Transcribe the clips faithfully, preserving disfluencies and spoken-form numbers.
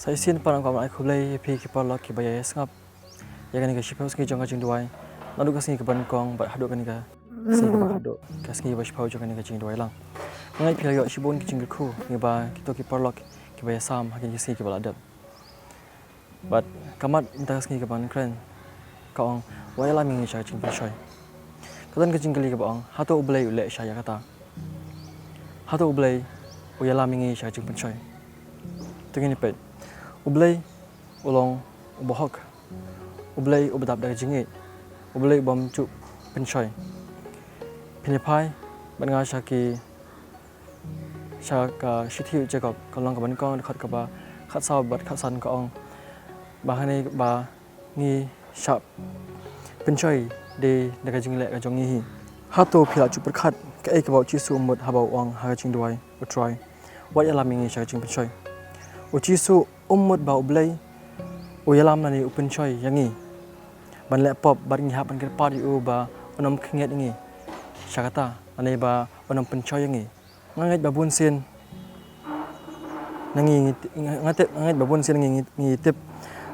Shisien pat nga kwah ban ai khublei ïa phi ki paralok kiba ïa sngap ïa kane ka shiphew sngi jong ka jingduwai, naduh ka sngi kaba nyngkong bad haduh kane ka sngi kaba haduh ka sngi ba shiphew jong kane ka jingduwai lang. Nga ngeit phi la ïoh shibun ki jingkyrkhu ngi ba kito ki paralok kiba ïa sam ha kine ki sngi kiba la dep. Bad ka mat mynta ka sngi kaba nyngkong ka ong, wat ïalam ïa ngi sha ka jingpynshoi. Ka don ka jingkylli kaba ong, hato U Blei u leh sha ïa kata? Hato U Blei u ïalam ïa ngi sha ka jingpynshoi? To ngin ïa peit. U Blei u long uba hok. U Blei uba dap da ka jingngeit. U Blei u bym ju pynshoi. Phin ïa phai bad nga sha ki, sha ka shithi u Jakob, ka lynnong kaba nyngkong, dkhot kaba khatsaw bad khatsan ka ong, ba hangne ba ngi shah pynshoi dei da ka jingleh ka jong ngi hi. Hato phi la ju pyrkhat kaei kaba u Jisu u mut haba u ong ha ka jingduwai, U Trai, wat ïalam ïa ngi sha ka jingpynshoi? U Jisu um mut ba U Blei u ïalam lane u pynshoi ïa ngi ban leh pop bad ngi hap ban kyrpad ïa u ba un ym khyndiat ïa ngi sha kata lane ba un ym pynshoi ïa ngi. Nga ngeit ba bun sien na ngi, ngi, nga tip, nga ngeit ba bun sien na ngi, ngi, ngi tip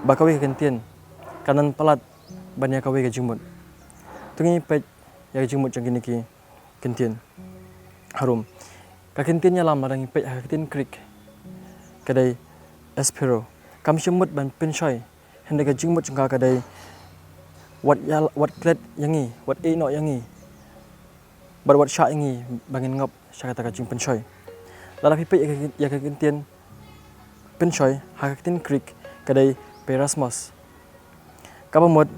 ba kawei ka kyntien kan don palat ban ïa kawei ka jingmut. To ngin ïa peit ïa ka jingmut jong kine ki kyntien harum. Ka kyntien ïalam, lada ngi peit ha ka kyntien Greek, ka dei aspero. Kam shym mut ban pynshoi, hynrei ka jingmut jong ka ka dei wat ïal-, wat klet ïa ngi, wat ïehnoh ïa ngi, bad wat shah ïa ngi ba ngin ngop sha kata ka jingpynshoi. Lada phi peit ïa ka, ïa ka kyntien pynshoi ha ka kyntien Greek, ka dei peirasmos, kaba mut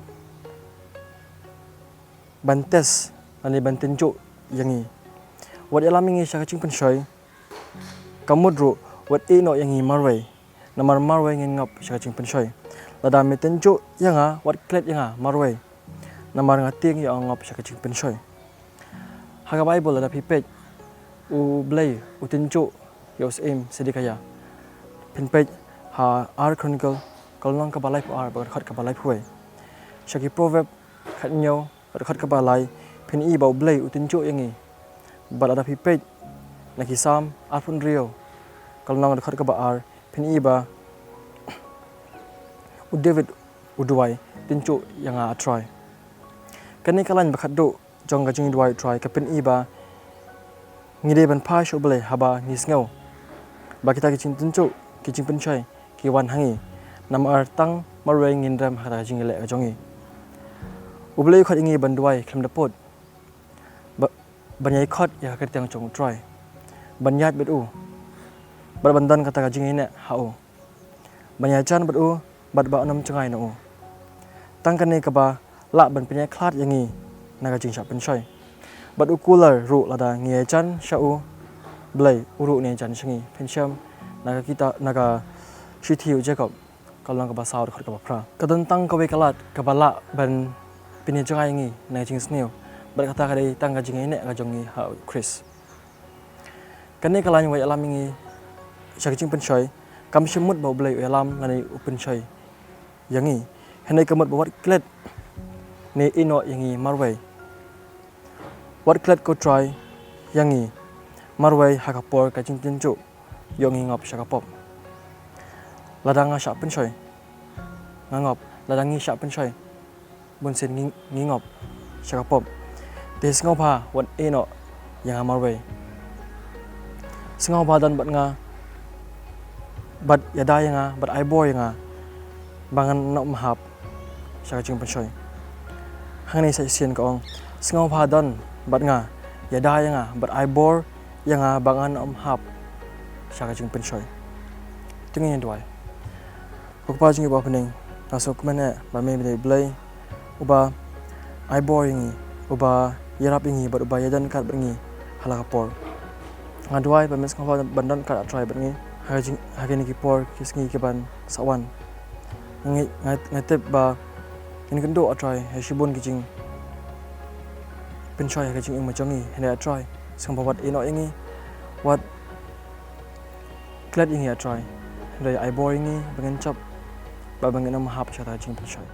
ban test lane ban tynjuh ïa ngi. Wat ïalam ïa ngi sha ka jingpynshoi ka mut ruh wat ïehnoh ïa ngi marwei, namar marwei ngin ngop sha ka jingpynshoi. Lada me tynjuh ïa nga, wat klet ïa nga marwei, namar nga tieng ïoh ngop sha ka jingpynshoi. Ha ka Baibl lada phi peit, U Blei u tynjuh ïa u syiem Sedekaïa. Phin peit ha Ar Chronicle, ka lynnong kaba laiphew ar bad ka dkhot kaba laiphew wei. Sha ki Proverb khathynñiew, ka dkhot kaba lai, phin i ba U Blei u tynjuh ïa ngi. Bad lada phi peit na ki Salm arphew hynriew, ka lynnong, ka dkhot kaba ar, phin i ba u David u duwai, tynjuh ïa nga, A Trai. Kane ka lain ba khatduh jong ka jingduwai, A Trai, ka pyni ba ngi dei ban phai sha U Blei haba ngi sngew ba kita ki jingtynjuh, ki jingpynshoi ki wan ha ngi, namar tang marwei ngin rem ha kata ka jingleh ka jong ngi. U Blei u khot ïa ngi ban duwai khlem da pud, ba, ban ïai khot ïa ka kyrteng jong U Trai, ban ïaid bad u, bad ban don kata ka jingïaineh ha u, ban ïajan bad u, bad ba un ym jngai na u. Tang kane kaba lah ban pynïakhlad ïa ngi na ka jingshah pynshoi. Bad u kular ruh, lada ngi ïajan sha U Blei, u ruh un ïajan sha ngi. Phin shem na ka kitab, na ka shithi u Jakob, ka lynnong kaba saw, dkhot kaba phra. Ka don tang kawei ka lad kaba lah ban pynïajngai ïa ngi na ka jingsniew, bad kata ka dei tang ka jingïaineh ka jong ngi ha U Khrist. Kane ka lain wat ïalam ïa ngi sha ka jingpynshoi, kam shym mut ba U Blei u ïalam lane u pynshoi ïa ngi, hynrei ka mut ba wat klet ne ïehnoh ïa ngi marwei. Wat klet ko Trai ïa ngi marwei ha ka por ka jingtynjuh, ïoh ngi ngop sha ka pop. Lada nga shah pynshoi, nga ngop. Lada ngi shah pynshoi, bun sien ngi, ngi ngop sha ka pop. Te sngewbha wat ïehnoh ïa nga marwei. Sngewbha don bad nga, bad ïada ïa nga, bad ai bor ïa nga ba ngan nym hap sha ka jingpynshoi. Hangne sa shisien ka ong, sngewbha don bad nga, ïada ïa nga, bad ai bor ïa nga ba ngan nym hap sha ka jingpynshoi. To ngin ïa duwai. Ko Kpa jong ngi uba ha bneng, nga sngewkmen eh ba me dei U Blei uba ai bor ïa ngi, uba ïarap ïa ngi, bad uba ïadon ryngkat bad ngi ha la ka por. Nga duwai ba men sngewbha ban don ryngkat, A Trai, bad ngi ha ka jing, ha kine ki por ki sngi kiban sa wan. Nga, nga, nga tip ba ngin kynduh, A Trai, ïa shibun ki jingpynshoi ha ka jingim ka jong ngi, hynrei, A Trai, sngewbha wat ïehnoh ïa ngi, wat klet ïa ngi, A Trai, hynrei ai bor ïa ngi ba ngin jop, ba, ba ngin nym hap sha kata ka jingpynshoi.